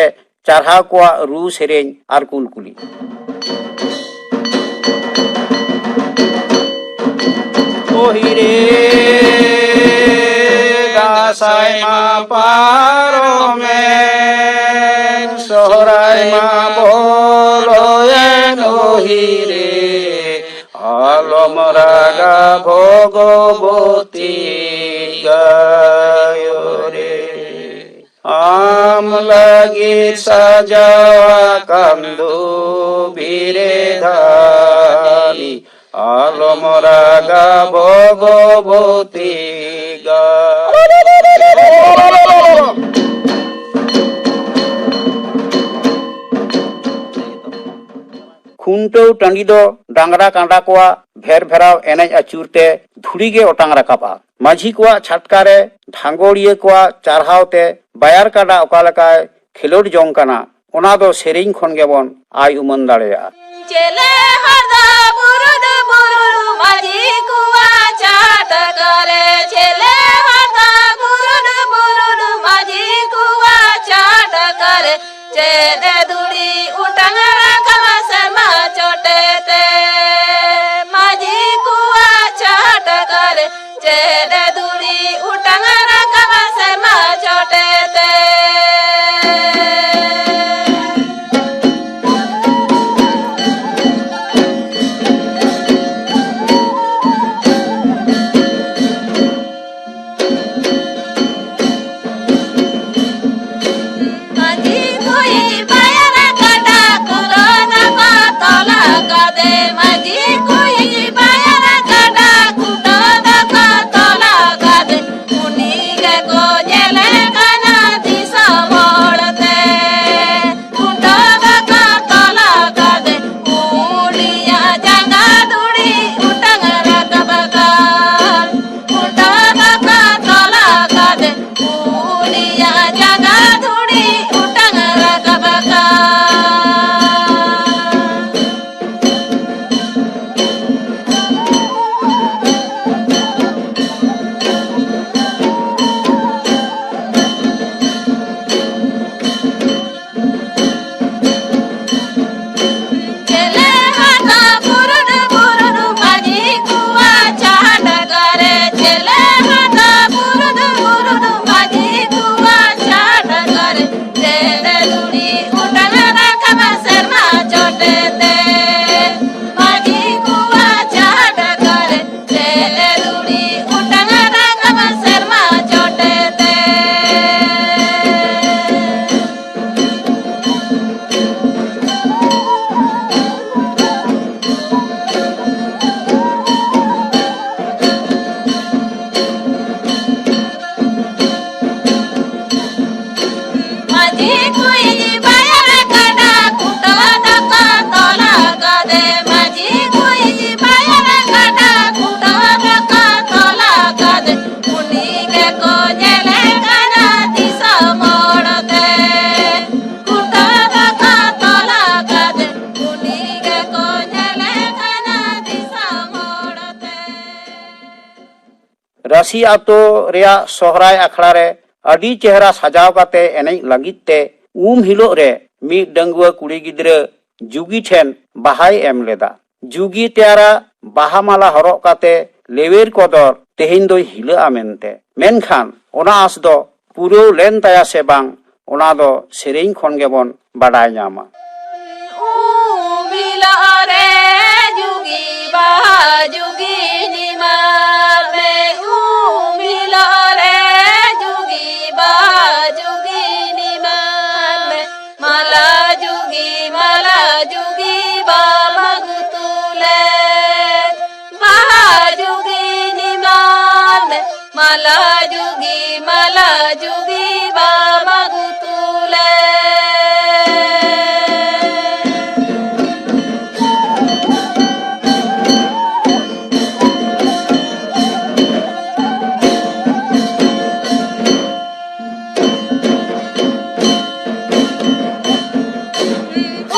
ᱪᱟᱨᱦᱟᱣ ᱠᱚᱣᱟᱜ ᱨᱩ ᱥᱮᱨᱮᱧ ᱟᱨ ᱠᱩᱞᱠᱩᱞᱤ᱾ ᱳᱦᱤᱨᱮ ᱫᱟᱸᱥᱟᱭ ᱢᱟ ᱯᱟᱨᱚᱢᱮᱱ, ᱥᱚᱦᱨᱟᱭ ᱢᱟ ᱵᱚᱞᱚᱭᱮᱱ, ᱳᱦᱤᱨᱮ ᱟᱞᱚᱢ ᱨᱟᱜᱟ ᱵᱷᱚᱜᱚᱵᱚᱛᱤ ᱜᱟᱭᱚ ᱨᱮ᱾ ᱟᱢ ᱞᱟᱹᱜᱤᱫ ᱥᱟᱡᱟᱣ ᱟᱠᱟᱱ ᱫᱩᱵᱤ ᱨᱮ ᱫᱷᱟᱱᱤ, ᱟᱞᱚᱢ ᱨᱟᱜᱟ ᱵᱷᱚᱜᱚᱵᱚᱛᱤ ᱜᱟ᱾ ᱠᱷᱩᱱᱴᱟᱹᱣ ᱴᱟᱺᱰᱤ ᱫᱚ ᱰᱟᱝᱨᱟ ᱠᱟᱰᱟ ᱠᱚᱣᱟᱜ ᱵᱷᱮᱨ ᱵᱷᱮᱨᱟᱣ ᱮᱱᱮᱡ ᱟᱹᱪᱩᱨ ᱛᱮ ᱫᱷᱩᱲᱤ ᱜᱮ ᱚᱴᱟᱝ ᱨᱟᱠᱟᱵᱼᱟ᱾ ᱢᱟᱹᱡᱷᱤ ᱠᱚᱣᱟᱜ ᱪᱷᱟᱴᱠᱟ ᱨᱮ ᱰᱷᱟᱸᱜᱚᱲᱤᱭᱟᱹ ᱠᱚᱣᱟᱜ ᱪᱟᱨᱦᱟᱣ ᱛᱮ ᱵᱟᱭᱟᱨ ᱠᱟᱰᱟ ᱚᱠᱟ ᱞᱮᱠᱟᱭ ᱠᱷᱮᱞᱳᱰ ᱡᱚᱝ ᱠᱟᱱᱟ, ᱚᱱᱟ ᱫᱚ ᱥᱮᱨᱮᱧ ᱠᱷᱚᱱ ᱜᱮᱵᱚᱱ ᱟᱭ ᱩᱢᱟᱹᱱ ᱫᱟᱲᱮᱭᱟᱜᱼᱟ᱾ ᱪᱮᱞᱮ ᱦᱚᱲ ᱫᱚ ᱵᱩᱨᱩᱰ ᱵᱩᱨᱩᱰ ᱢᱟᱹᱡᱷᱤ ᱠᱚᱣᱟᱜ ᱪᱷᱟᱴᱠᱟ ᱨᱮ, ᱪᱮᱞᱮ ᱦᱚᱲ ᱫᱚ ᱵᱩᱨᱩᱰ ᱵᱩᱨᱩᱰ ᱢᱟᱹᱡᱷᱤ ᱠᱚᱣᱟᱜ ᱪᱷᱟᱴᱠᱟ ᱨᱮ, ᱪᱮᱫ ᱫᱷᱩᱲᱤ ᱚᱴᱟᱝ ᱨᱟᱠᱟᱵ ᱥᱮᱨᱢᱟ ᱪᱚᱴᱮ ᱛᱮ, ᱢᱟᱹᱡᱷᱤ ᱠᱚᱣᱟᱜ ᱪᱷᱟᱴᱠᱟ ᱨᱮ, ᱪᱮᱫ ᱫᱷᱩᱲᱤ ᱚᱴᱟᱝ ᱨᱟᱠᱟᱵ ᱥᱮᱨᱢᱟ ᱪᱚᱴᱮ ᱛᱮ᱾ ᱢᱟᱹᱡᱷᱤ ᱠᱩᱲᱤ ᱵᱟᱭᱟᱨ ᱠᱟᱰᱟ ᱠᱩᱴᱟᱹ ᱫᱚᱠᱚ ᱛᱚᱞ ᱠᱟᱫᱮ᱾ ᱢᱟᱹᱡᱷᱤ ᱠᱩᱲᱤ ᱵᱟᱭᱟᱨ ᱠᱟᱰᱟ ᱠᱩᱴᱟᱹ ᱫᱚᱠᱚ ᱛᱚᱞ ᱠᱟᱫᱮ᱾ ᱩᱱᱤ ᱜᱮᱠᱚ ᱧᱮᱞᱮ ᱠᱟᱱᱟ ᱫᱤᱥᱚᱢ ᱦᱚᱲ ᱛᱮ᱾ ᱠᱩᱴᱟᱹ ᱫᱚᱠᱚ ᱛᱚᱞ ᱠᱟᱫᱮ᱾ ᱨᱟᱹᱥᱤ ᱟᱛᱳ ᱨᱮᱭᱟᱜ ᱥᱚᱦᱨᱟᱭ ᱟᱠᱷᱲᱟ ᱨᱮ ᱟᱹᱰᱤ ᱪᱮᱦᱨᱟ ᱥᱟᱡᱟᱣ ᱠᱟᱛᱮ ᱮᱱᱮᱡ ᱞᱟᱹᱜᱤᱫ ᱛᱮ ᱩᱢ ᱦᱤᱞᱳᱜ ᱨᱮ ᱢᱤᱫ ᱰᱟᱺᱜᱩᱣᱟᱹ ᱠᱩᱲᱤ ᱜᱤᱫᱽᱨᱟᱹ ᱡᱩᱜᱤ ᱴᱷᱮᱱ ᱵᱟᱦᱟᱭ ᱮᱢ ᱞᱮᱫᱟ᱾ ᱡᱩᱜᱤ ᱛᱮᱭᱟᱨᱟ ᱵᱟᱦᱟ ᱢᱟᱞᱟ ᱦᱚᱨᱚᱜ ᱠᱟᱛᱮ ᱞᱮᱣᱮᱨ ᱠᱚᱫᱚᱨ ᱛᱮᱦᱮᱧ ᱫᱚᱭ ᱦᱤᱞᱟᱹᱜᱼᱟ ᱢᱮᱱᱛᱮ᱾ ᱢᱮᱱᱠᱷᱟᱱ ᱚᱱᱟ ᱟᱸᱥ ᱫᱚ ᱯᱩᱨᱟᱹᱣ ᱞᱮᱱ ᱛᱟᱭᱟ ᱥᱮ ᱵᱟᱝ, ᱚᱱᱟ ᱫᱚ ᱥᱮᱨᱮᱧ ᱠᱷᱚᱱ ᱜᱮᱵᱚᱱ ᱵᱟᱰᱟᱭ ᱧᱟᱢᱟ᱾ ᱩᱢ ᱦᱤᱞᱳᱜ ᱨᱮ ᱡᱩᱜᱤ ᱵᱟᱦᱟ ᱡᱩᱜᱤ ᱧᱤᱢᱟᱨ ᱢᱮ, ᱩᱢ ᱦᱤᱞᱳᱜ ᱨᱮ ᱡᱩᱜᱤ ᱵᱟᱦᱟ ᱡᱩᱜᱤ ᱧᱤᱢᱟᱨ ᱢᱮ, ᱢᱟᱞᱟ ᱡᱩᱜᱤ, ᱢᱟᱞᱟ ᱡᱩᱜᱤ ᱵᱟᱵᱟ ᱜᱩᱛᱩᱞᱮ, ᱵᱟᱦᱟ ᱡᱩᱜᱤ ᱧᱤᱢᱟᱨ ᱢᱮ, ᱢᱟᱞᱟ ᱡᱩᱜᱤ, ᱢᱟᱞᱟ ᱡᱩᱜᱤ ᱵᱟᱵᱟ ᱜᱩᱛᱩᱞᱮ᱾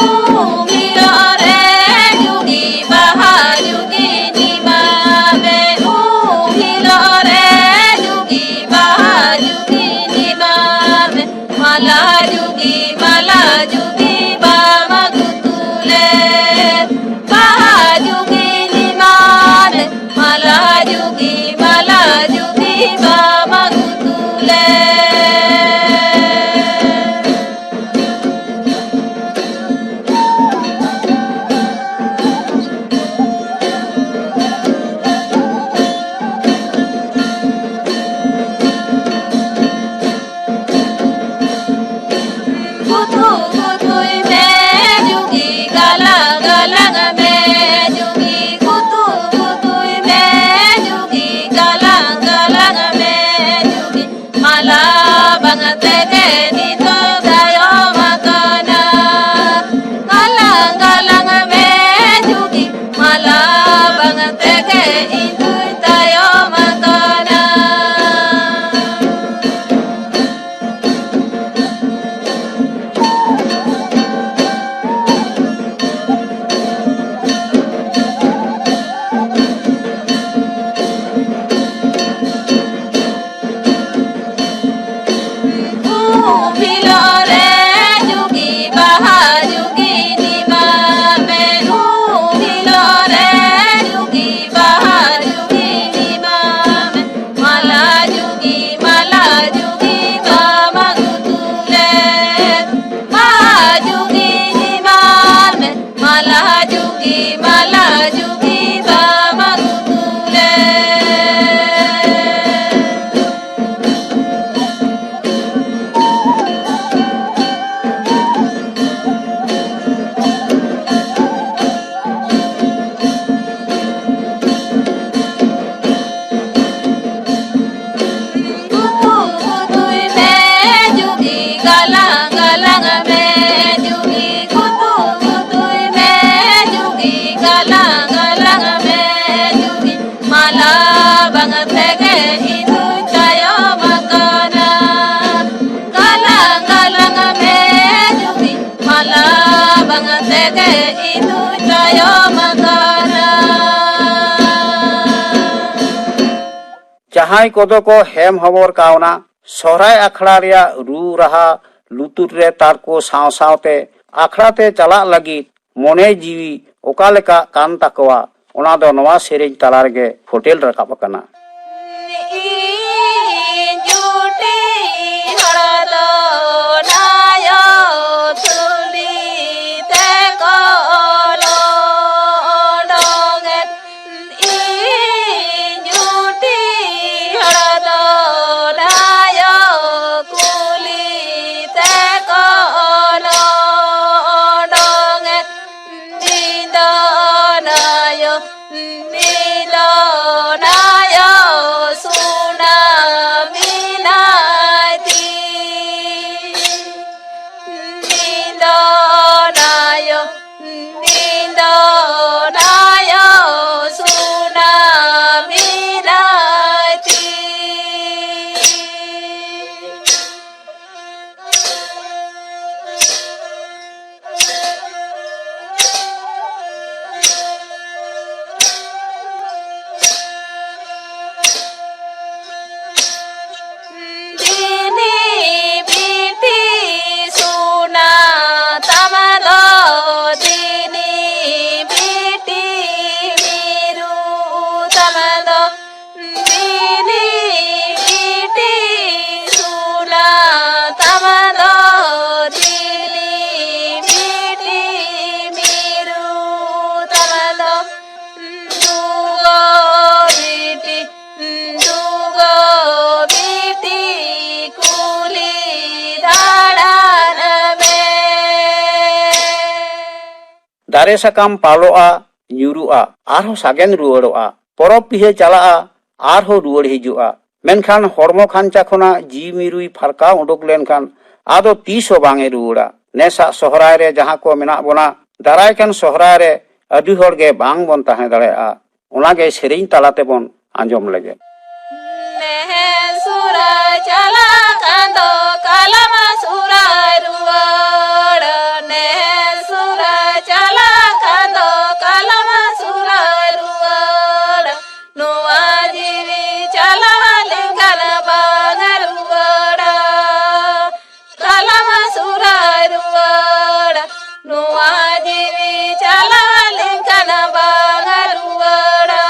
ᱩᱢ ᱦᱤᱞᱳᱜ ᱨᱮ ᱡᱩᱜᱤ ᱵᱟᱦᱟ ᱡᱩᱜᱤ ᱧᱤᱢᱟ ᱢᱮ, ᱩᱢ ᱦᱤᱞᱳᱜ ᱨᱮ ᱡᱩᱜᱤ ᱵᱟᱦᱟ ᱡᱩᱜᱤ ᱧᱤᱢᱟ ᱢᱮ, ᱢᱟᱞᱟ ᱡᱩᱜᱤ, ᱢᱟᱞᱟ ᱡᱩᱜᱤ ᱵᱟᱵᱟ ᱜᱩᱛᱩᱞᱮ, ᱵᱟᱦᱟ ᱡᱩᱜᱤ ᱧᱤᱢᱟ ᱢᱮ, ᱢᱟᱞᱟ ᱡᱩᱜᱤ, ᱢᱟᱞᱟ ᱡᱩᱜᱤ ᱵᱟᱵᱟ ᱜᱩᱛᱩᱞᱮ᱾ ᱜᱩᱛᱩ ᱜᱩᱛᱩᱭ ᱢᱮ ᱡᱩᱜᱤ, ᱜᱟᱞᱟᱝ ᱜᱟᱞᱟᱝ ᱢᱮ ᱡᱩᱜᱤ, ᱜᱩᱛᱩ ᱜᱩᱛᱩᱭ ᱢᱮ ᱡᱩᱜᱤ, ᱜᱟᱞᱟᱝ ᱜᱟᱞᱟᱝ ᱢᱮ ᱡᱩᱜᱤ, ᱢᱟᱞᱟ ᱵᱟᱝ ᱛᱮᱜᱮ ᱱᱤᱛᱚᱜ ᱛᱟᱭᱚᱢ ᱟᱠᱟᱱᱟ᱾ ᱜᱟᱞᱟᱝ ᱜᱟᱞᱟᱝ ᱢᱮ ᱡᱩᱜᱤ, ᱢᱟᱞᱟ ᱵᱟᱝ ᱛᱮᱜᱮ ᱤᱧ ᱫᱩᱧ ᱛᱟᱭᱚᱢ ᱟᱠᱟᱱᱟ᱾ ᱡᱩᱜᱤ ᱱᱤᱢᱟ ᱢᱮ, ᱩᱢ ᱦᱤᱞᱳᱜ ᱨᱮ ᱡᱩᱜᱤ ᱵᱟᱦᱟ ᱡᱩᱜᱤ ᱱᱤᱢᱟ ᱢᱮ, ᱢᱟᱞᱟ ᱡᱩᱜᱤ, ᱢᱟᱞᱟ ᱡᱩᱜᱤ ᱵᱟᱢᱟ ᱜᱩᱛᱩᱞᱮ, ᱵᱟᱦᱟ ᱡᱩᱜᱤ ᱱᱤᱢᱟ ᱢᱮ, ᱢᱟᱞᱟ ᱡᱩᱜᱤ, ᱢᱟᱞᱟ ᱡᱩᱜᱤ ᱵᱟᱢᱟ ᱜᱩᱛᱩᱞᱮ᱾ ᱜᱩᱛᱩ ᱜᱩᱛᱩᱭ ᱢᱮ ᱡᱩᱜᱤ, ᱜᱟᱞᱟᱝ ᱜᱟᱞᱟᱝ ᱢᱮ ᱡᱩᱜᱤ, ᱜᱩᱛᱩ ᱜᱩᱛᱩᱭ ᱢᱮ ᱡᱩᱜᱤ, ᱜᱟᱞᱟᱝ ᱜᱟᱞᱟᱝ ᱢᱮ ᱡᱩᱜᱤ, ᱢᱟᱞᱟ ᱵᱟᱝ ᱛᱮᱜᱮ ᱤᱧ ᱫᱩᱧ ᱛᱟᱭᱚᱢ ᱟᱠᱟᱱᱟ᱾ ᱜᱟᱞᱟᱝ ᱜᱟᱞᱟᱝ ᱢᱮ ᱡᱩᱜᱤ, ᱢᱟᱞᱟ ᱵᱟᱝ ᱛᱮᱜᱮ ᱤᱧ ᱫᱩᱧ ᱛᱟᱭᱚᱢ ᱟᱠᱟᱱᱟ᱾ ᱡᱟᱦᱟᱸᱭ ᱠᱚᱫᱚ ᱠᱚ ᱦᱮᱢ ᱦᱚᱵᱚᱨ ᱠᱟᱣᱱᱟ, ᱥᱚᱦᱨᱟᱭ ᱟᱠᱷᱲᱟ ᱨᱮᱭᱟᱜ ᱨᱩ ᱨᱟᱦᱟ ᱞᱩᱛᱩᱨ ᱨᱮ ᱛᱟᱨᱠᱚ ᱥᱟᱶ ᱥᱟᱶᱛᱮ ᱟᱠᱷᱲᱟ ᱛᱮ ᱪᱟᱞᱟᱜ ᱞᱟᱹᱜᱤᱫ ᱢᱚᱱᱮ ᱡᱤᱣᱤ ᱚᱠᱟ ᱞᱮᱠᱟ ᱠᱟᱱ ᱛᱟᱠᱚᱣᱟ, ᱚᱱᱟ ᱫᱚ ᱱᱚᱣᱟ ᱥᱮᱨᱮᱧ ᱛᱟᱞᱟ ᱨᱮᱜᱮ ᱯᱷᱚᱴᱮᱞ ᱨᱟᱠᱟᱵ ᱟᱠᱟᱱᱟ᱾ ᱤᱧ ᱡᱩᱴᱤ ᱦᱚᱲ ᱫᱚ ᱱᱟᱭᱚ ᱛᱩᱞᱤ ᱛᱮᱠᱚ ᱚᱰᱚᱝᱮᱫ ᱤᱧ ᱡᱩᱴᱤ ᱦᱚᱲ ᱫᱚ ᱱᱟᱭᱚ ᱠᱩᱞᱤ ᱛᱮᱠᱚ ᱚᱰᱚᱝᱮᱫ ᱤᱧ ᱫᱚ ᱱᱟᱭᱚ, ᱤᱧ ᱫᱚ ᱱᱟᱭᱚ ᱫᱟᱨᱮ ᱥᱟᱠᱟᱢ ᱯᱟᱞᱚᱜᱼᱟ, ᱧᱩᱨᱩᱜᱼᱟ, ᱟᱨᱦᱚᱸ ᱥᱟᱜᱮᱱ ᱨᱩᱣᱟᱹᱲᱚᱜᱼᱟ᱾ ᱯᱚᱨᱚᱵᱽ ᱯᱤᱦᱟᱹ ᱪᱟᱞᱟᱜᱼᱟ, ᱟᱨᱦᱚᱸ ᱨᱩᱣᱟᱹᱲ ᱦᱤᱡᱩᱜᱼᱟ᱾ ᱢᱮᱱᱠᱷᱟᱱ ᱦᱚᱲᱢᱚ ᱠᱷᱟᱧᱪᱟ ᱠᱷᱚᱱᱟᱜ ᱡᱤᱣᱤ ᱢᱤᱨᱩᱭ ᱯᱷᱟᱨᱠᱟᱣ ᱩᱰᱩᱠ ᱞᱮᱱᱠᱷᱟᱱ ᱟᱫᱚ ᱛᱤᱥ ᱦᱚᱸ ᱵᱟᱝ ᱮ ᱨᱩᱣᱟᱹᱲᱟ᱾ ᱱᱮᱥᱟᱜ ᱥᱚᱦᱨᱟᱭ ᱨᱮ ᱡᱟᱦᱟᱸ ᱠᱚ ᱢᱮᱱᱟᱜ ᱵᱚᱱᱟ, ᱫᱟᱨᱟᱭ ᱠᱟᱱ ᱥᱚᱦᱨᱟᱭ ᱨᱮ ᱟᱹᱰᱤ ᱦᱚᱲ ᱜᱮ ᱵᱟᱝ ᱵᱚᱱ ᱛᱟᱦᱮᱸ ᱫᱟᱲᱮᱭᱟᱜᱼᱟ᱾ ᱚᱱᱟ ᱜᱮ ᱥᱮᱨᱮᱧ ᱛᱟᱞᱟ ᱛᱮᱵᱚᱱ ᱟᱸᱡᱚᱢ ᱞᱮᱜᱮ᱾ ᱱᱮᱦᱮ ᱥᱚᱦᱨᱟᱭ ᱪᱟᱞᱟᱜ ᱠᱟᱱ ᱫᱚ ᱠᱟᱞᱟᱢᱟ ᱥᱚᱦᱨᱟᱭ ᱨᱩᱣᱟᱹᱲ᱾ ᱱᱮᱦᱮ ᱥᱚᱦᱨᱟᱭ ᱪᱟᱞᱟᱜ ᱠᱟᱱ ᱫᱚ ᱠᱟᱞᱟᱢᱟ ᱥᱚᱦᱨᱟᱭ ᱨᱩᱣᱟᱹᱲ᱾ ᱱᱚᱣᱟ ᱡᱤᱣᱤ ᱪᱟᱞᱟᱣ ᱞᱮᱱᱠᱷᱟᱱ ᱵᱟᱝ ᱨᱩᱣᱟᱹᱲᱟ᱾ ᱠᱟᱞᱟᱢᱟ ᱥᱚᱦᱨᱟᱭ ᱨᱩᱣᱟᱹᱲ᱾ ᱱᱚᱣᱟ ᱡᱤᱣᱤ ᱪᱟᱞᱟᱣ ᱞᱮᱱᱠᱷᱟᱱ ᱵᱟᱝ ᱨᱩᱣᱟᱹᱲᱟ᱾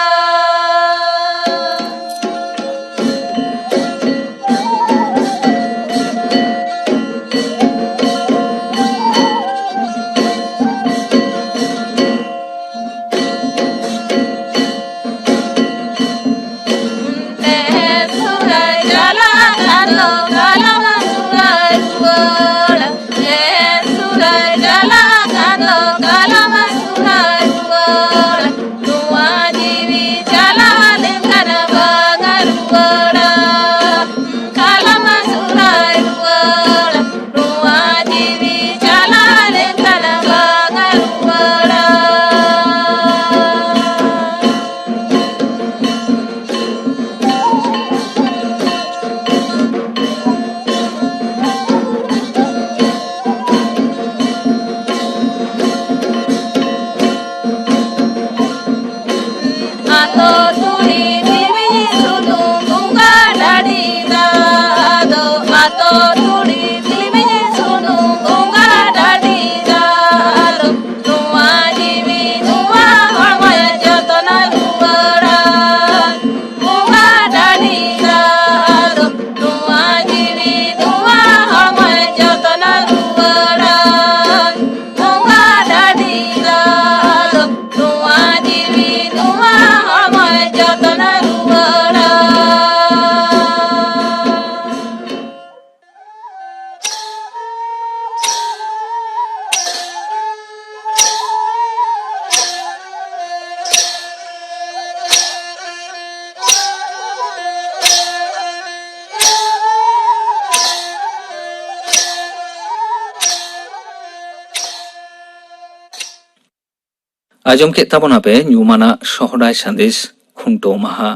ᱟᱸᱡᱚᱢ ᱠᱮᱫ ᱛᱟᱵᱚᱱᱟᱯᱮ ᱧᱩᱢᱟᱱᱟᱜ ᱥᱚᱦᱨᱟᱭ ᱥᱟᱸᱫᱮᱥ ᱠᱷᱩᱱᱴᱟᱹᱣ ᱢᱟᱦᱟ᱾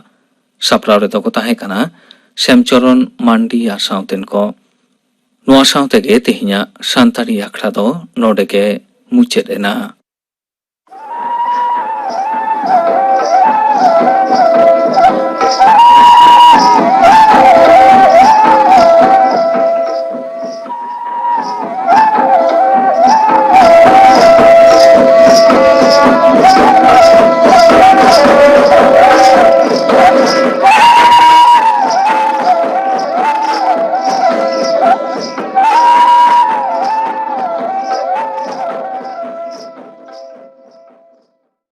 ᱥᱟᱯᱲᱟᱣ ᱨᱮᱫᱚ ᱠᱚ ᱛᱟᱦᱮᱸ ᱠᱟᱱᱟ ᱥᱮᱢᱪᱚᱨᱚᱱ ᱢᱟᱱᱰᱤ ᱟᱨ ᱥᱟᱶᱛᱮᱱ ᱠᱚ᱾ ᱱᱚᱣᱟ ᱥᱟᱶ ᱛᱮᱜᱮ ᱛᱮᱦᱮᱧᱟᱜ ᱥᱟᱱᱛᱟᱲᱤ ᱟᱠᱷᱲᱟ ᱫᱚ ᱱᱚᱰᱮ ᱜᱮ ᱢᱩᱪᱟᱹᱫ ᱮᱱᱟ᱾